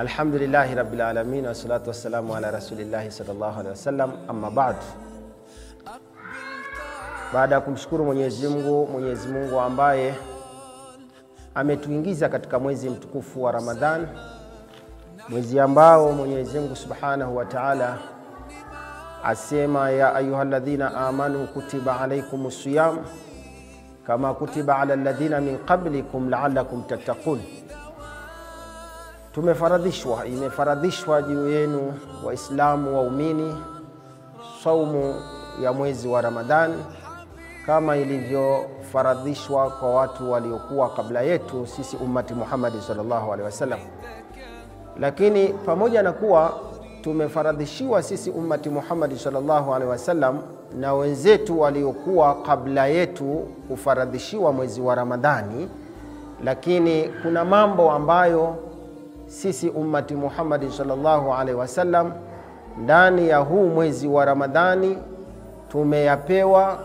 Alhamdulillahi rabbil alamin wassalatu wassalamu ala rasulillahi sallallahu alaihi wasallam, amma ba'd. Baada ya kumshukuru Mwenyezi Mungu, Mwenyezi Mungu ambaye ametuingiza katika mwezi mtukufu wa Ramadhan, mwezi ambao Mwenyezi Mungu Subhanahu wa Ta'ala asema ya ayyuhalladhina amanu kutiba alaykumus siyam kama kutiba ala alladhina min qablikum la'allakum tattaqun. Tumefaradhishwa, imefaradhishwa juu yenu Waislamu waumini saumu ya mwezi wa Ramadhan kama ilivyofaradhishwa kwa watu waliokuwa kabla yetu sisi ummati Muhammad sallallahu alaihi wasallam. Lakini pamoja na kuwa tumefaradhishiwa sisi ummati Muhammad sallallahu alaihi wasallam na wenzetu waliokuwa kabla yetu kufaradhishiwa mwezi wa Ramadhani, lakini kuna mambo ambayo sisi ummati Muhammad sallallahu alaihi wasallam ndani ya huu mwezi wa Ramadhani tumeyapewa,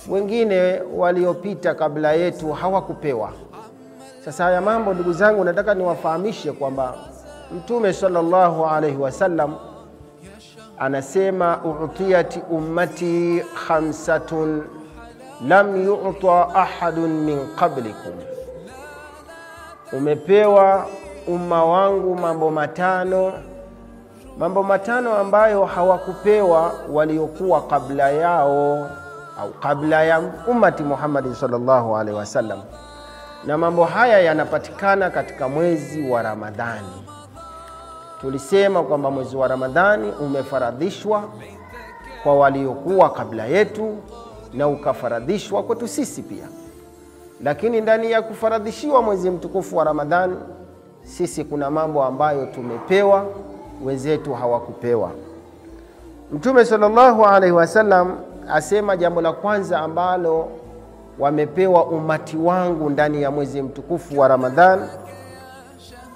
wengine waliopita kabla yetu hawakupewa. Sasa haya mambo ndugu zangu nataka niwafahamishe kwamba Mtume sallallahu alaihi wasallam anasema u'tiyat ummati khamsatun lam yu'ta ahadun min qablikum, umepewa umma wangu mambo matano, mambo matano ambayo hawakupewa waliokuwa kabla yao au kabla ya ummati Muhammad sallallahu alaihi wasallam. Na mambo haya yanapatikana katika mwezi wa Ramadhani. Tulisema kwamba mwezi wa Ramadhani umefaradhishwa kwa waliokuwa kabla yetu na ukafaradhishwa kwetu sisi pia. Lakini ndani ya kufaradhishiwa mwezi mtukufu wa Ramadhani sisi kuna mambo ambayo tumepewa, wenzetu hawakupewa. Mtume sallallahu alaihi wasallam asema jambo la kwanza ambalo wamepewa umati wangu ndani ya mwezi mtukufu wa Ramadhan,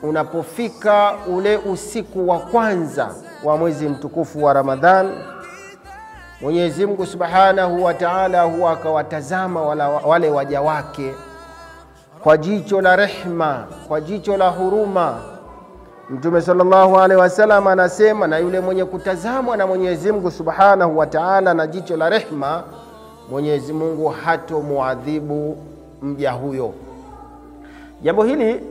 unapofika ule usiku wa kwanza wa mwezi mtukufu wa Ramadhan, Mwenyezi Mungu Subhanahu wa Ta'ala huwa akawatazama wale waja wake kwa jicho la rehma, kwa jicho la huruma. Mtume sallallahu alaihi wasallam anasema na yule mwenye kutazamwa na Mwenyezi Mungu Subhanahu wa Ta'ala na jicho la rehma, Mwenyezi Mungu hatomuadhibu mja huyo. Jambo hili